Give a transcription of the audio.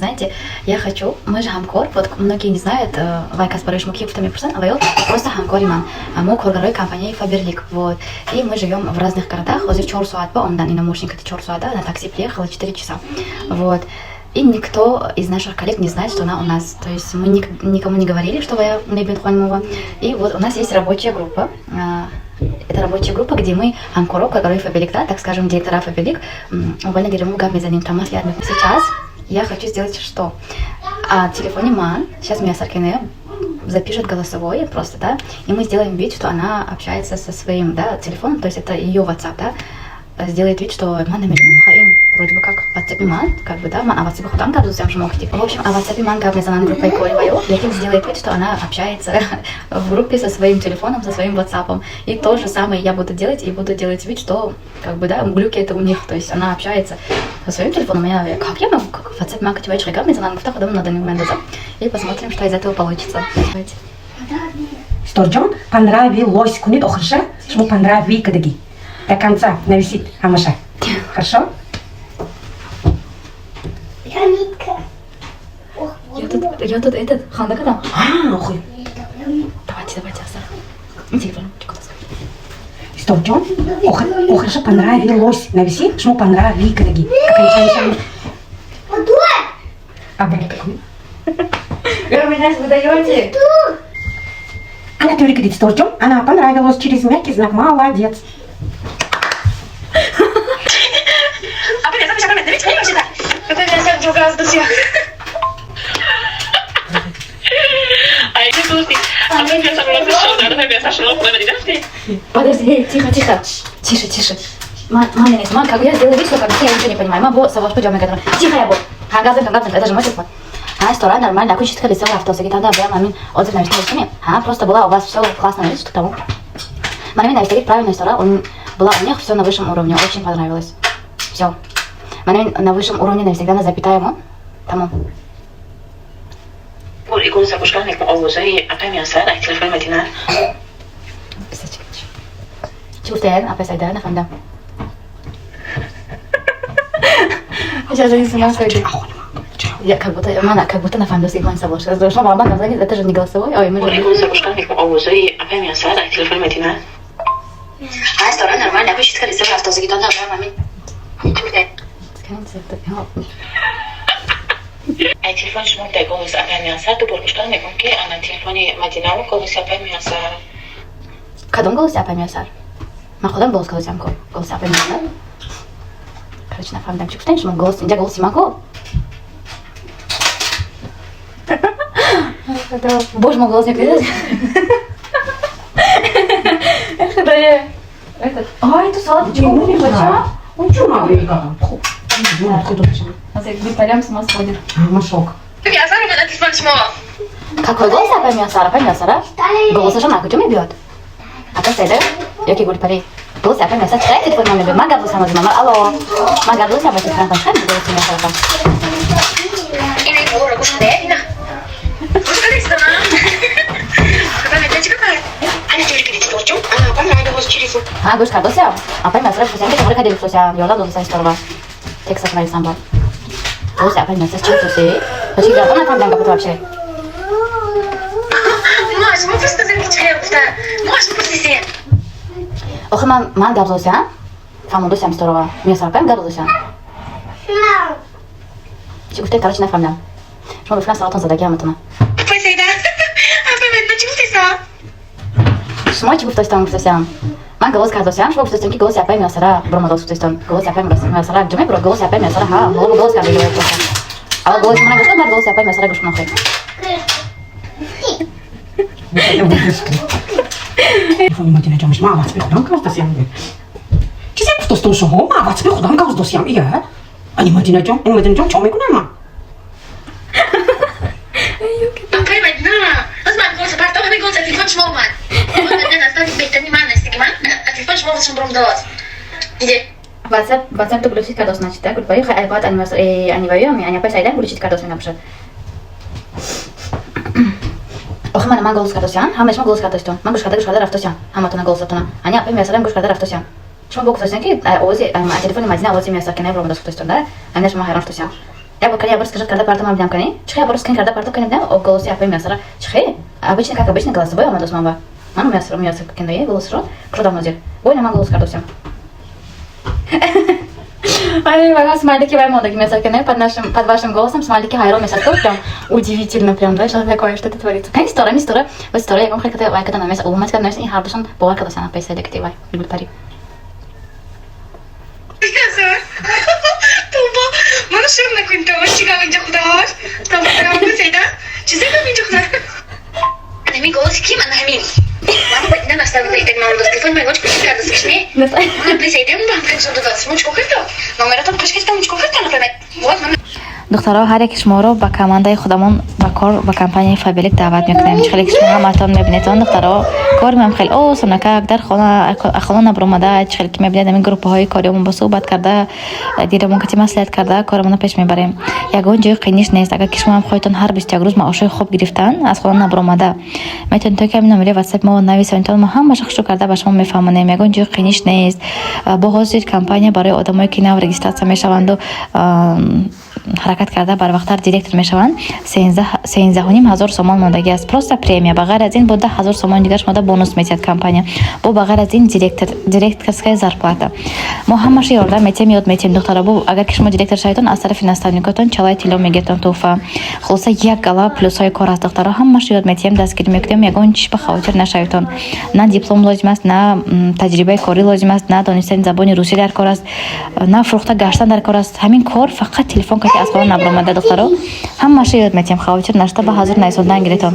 Знаете, я хочу, мы же ҳамкор, вот многие не знают, вай кас барои шумо ки гуфта мепурсанд, аваё просто ҳамкори ман. Мо коргарои компанияи Фаберлик, вот. И мы живем в разных городах. Ҳозир 4 соат ба омадан, ина мошин кати 4 соата, на такси приехала 4 часа. Вот. И никто из наших коллег не знает, что она у нас. То есть мы никому не говорили, что я Небин Хуанмова. И вот у нас есть рабочая группа. Это рабочая группа, где мы ҳамкоро, коргарои Фаберлик, да, так скажем, директора Фаберлик, мобайна гирему, гап мезаним, там маслиҳат мекунем. Сейчас я хочу сделать что? А телефоне ман, сейчас меня Саркине запишет голосовое просто, да, и мы сделаем вид, что она общается со своим, да, телефоном, то есть это ее WhatsApp, да, сделает вид, что ман намедонам, ин вроде бы как WhatsApp ман, как бы, да, ман а WhatsApp худам гап зусям шумо. В общем, а WhatsApp ман гап мезанан группаи кори ваё, лекин сделает вид, что она общается в группе со своим телефоном, со своим WhatsApp. И то же самое я буду делать, и буду делать вид, что, как бы, да, глюки это у них, то есть она общается со своим телефоном, а я, как я могу, как WhatsApp ман кати гап мезанан, гуфта худам надо мендазам. И посмотрим, что из этого получится. Давайте. Ситорҷон, понравилось кунед охирша, шумо понрави кадагӣ. До конца нависит ҳамаша. Хорошо? Пирамидка. Ох, Я тут этот, ханда кадам. А, охи. Давайте, давайте, Аса. Телефон. Ситорҷон, охирша понравилось нависи, шумо понрави кадагӣ. Окончание. Обратно кунед. Вы меня выдаете. Ана тӯри кадид, Ситорҷон. Она понравилось через мягкий знак. Молодец. Подожди, тихо, тихо. Тише, тише. Мама, не мам, как я сделаю вид, что как будто я ничего не понимаю. Мам, бо савош пойдем, я Тихо, я бо. Ха, газы, это же мой телефон. А, сторона нормально, акун чистка лица рафтосаги, тогда прям амин отзыв навести. А, просто была у вас все классно, видите, что к тому. Мамин навести правильная сторона, он была у них все на высшем уровне, очень понравилось. Все. Мамин на высшем уровне навсегда на запятая мо. Тамом. Иконса гӯш мекунам овозҳои апай Миёсар аз телефони Мадина. Чӣ гуфтед, апай Сайда, нафаҳмидам. Сейчас они с ума сойдут. Я как будто, мана, как будто нафаҳмидам, ман савол шуд. Шумо ба ман гап это же не голосовой. Ой, мы же. Иконса гӯш мекунам овозҳои апай Миёсар аз телефони Мадина. А, сторона нормально, акун чистка лица рафтосаги, тогда прям амин. Чӣ гуфтед? Ай телефони шумо дар голоси апай Миёсар ду бор гӯш мекунам, ки ана телефони Мадинаву голоси апай Миёсар. Кадом голоси апай Миёсар? Ман худам голос голосиам ко. Голоси апай Миёсар. Короче, нафаҳмидам чӣ гуфтем шумо голос, инҷа голоси ман ко. Боже мой, голос не кредит. Худоя. Этот. Ай, ту салаточку бача. Он чё Гулпарям с ума сходит. Машок. Миёсар омад аз телефони шумо. Какой голос апай Миёсар? Апай Миёсара? Голосашон аз куҷо мебиёд? Апай Сайда? Ёки Гулпари? Голоси апай Миёсар чӣ қадар телефони ман мебиёд? Ман гап зусам аз ман. Алло. Ман гап зусам апай телефон чӣ қадар голоси Миёсар апа? Ина ин болоро гӯш кунед, ина. Гӯш кардед, на? Апай Мадина чӣ кар? Ана тӯри кадид, Ситорҷон. Она понравилось через Ҳа, гӯш кардосям. Апай Миёсара гуфтосям, ки товари каде гуфтосям. Ёрдам додосам исторова. Тексташ нависам ба. Голоси апай Миёсар чӣ гуфтоси? Почти гапа нафаҳмидам гапато вообще. Мо аз шумо пурсидем, ки чӣ хел гуфта. Мо аз шумо пурсидем. Охи ман гап зосям. Фаҳмондосям исторова. Миёсар апаям гап зосям. Чӣ гуфтед, короче, нафаҳмидам. Шумо бификрам саволтон задагӣ ҳаматона. Апай Сайда. Апай Мадина чӣ гуфтеса? Шумо чӣ гуфтостон гуфтосям? Ман голос кардосям, шумо гуфтостон, ки голоси апай Миёсара буромадос гуфтостон. Голоси апай Миёсара ҷо мебурод, голоси апай Миёсара ҳа, ҳоло голос карда гуфтостон. Аввал голоси мана гӯш кун, баъд голоси апай Миёсара гӯш кун охир. Телефони Мадина ҷон, ман аввал худам гап досиям. Чизе гуфтостон шумо, ман аввал худам гап досиям. Ия. Ани Мадина ҷон, ани Мадина ҷон чо мекунам ман? Апай Мадина, аз ман голос партов, ҳамин голос аз телефони шумо омад. Мадина аслан беҳтарини ман аст, ки ман аз телефони шумо овозашон буромадааст. Диде. WhatsApp то глючит кардос, значит, да? Гулпари, хай, айбад, ани ани ваю, ани апай Сайда глючит кардос мегапшад. Охи мана ман голос кардосям, ҳама шумо голос кардостон. Ман гӯш карда рафтосям. Ҳаматона голосатона. Ани апай Миёсарам гӯш карда рафтосям. Шумо бо гуфтостон, ки овози телефони Мадина овози Миёсар ки набуромадас гуфтостон, да? Ани шумо ҳайрон шудосям. Я бор кани, я бор скриншот карда партом, ман бидам кани. Чихе, я бор скрин карда партом кани, бидам голоси апай Миясара. Чихе? Обычно, как обычно, голосовой омадос ман ба. Ман Миясара, Миясара кендае голосро. Кушодам ҳозир. Бой, на ман голос кардосям. Ай, вага смайлики вай мондаги Миясар кене под нашим, под вашим голосом смайлики ҳайрон месад. Прям удивительно, прям, да, что такое, что это творится. Кани стора, ми стора, вот стора, ягон хел ката вай ката намес, улумат ката намес, ин ҳардушон бовар кардасан апай Саида кати вай, Гулпари. Миясар. Тоба, ману шурм накунӣ, то чӣ гап инҷа худош? Тоба, тоба, Сайда. Чизе гап инҷа худо? Ҳамин голоси ки ман ҳамин. Ман Мадина наставник беҳтарин ман дӯст телефон ман гӯш кардас кишне. Ман апай Сайда ба ҳам кашон додас. Шумо чикор кардо? Номератон қаш кардам, чикор карда, например? Вот ман. Духтаро, ҳар яки шуморо ба командаи худамон, ба кор, ба компанияи Фаберлик даъват мекунем. Чӣ хеле ки шумо ҳаматон мебинедон, духтаро, кори ман хеле осонакак, дар хона, хона набаромада. Чӣ хеле ки мебинед, ҳамин группаҳои кориёмон бо суҳбат карда, дирамон кати маслиҳат карда, корамонро пеш мебарем. Ягон ҷои қиниш нест. Агар ки шумо ҳам хоҳедтон ҳар 21 рӯз маошҳои хуб гирифтан, аз хона набаромада, метавонед то ки ҳамин номери ватсап мо нависонедтон, мо ҳамаша хушрӯ карда ба шумо мефаҳмонем. Ягон ҷои қиниш нест. Бо ҳозир компания барои одамое ки нав регистрация мешаванду ҳаракат карда барвақттар директор мешаванд, 13,5 ҳазор сомон мондагӣ аст, просто премия. Ба ғайр аз ин, бо 10 000 сомони дигар шумода бонус метиҳад компания. Бо ба ғайр аз ин, директор, директорская зарплата. Мо ҳамаша ёрдам метиҳем, ёд метиҳем, духтара. Бо агар ки шумо директор шаведон, аз тарафи наставникотон чалаи тилло мегиртон тӯҳфа. Хулоса, як гала плюсҳои кор аст, духтаро. Ҳамаша ёд метиҳем, дастгирӣ мекунем, ягон чиз ба хавотир нашаведтон. На диплом лозим аст, на таҷрибаи корӣ лозим аст, на донистани забони русӣ дар кор аст, на фурӯхта гаштан дар кор аст. Ҳамин кор фақат телефон кати, аз хона набаромада, духтаро. Ҳамаша ёд метиҳем, хавотир нашуда, ба ҳазур найсондан гиретон.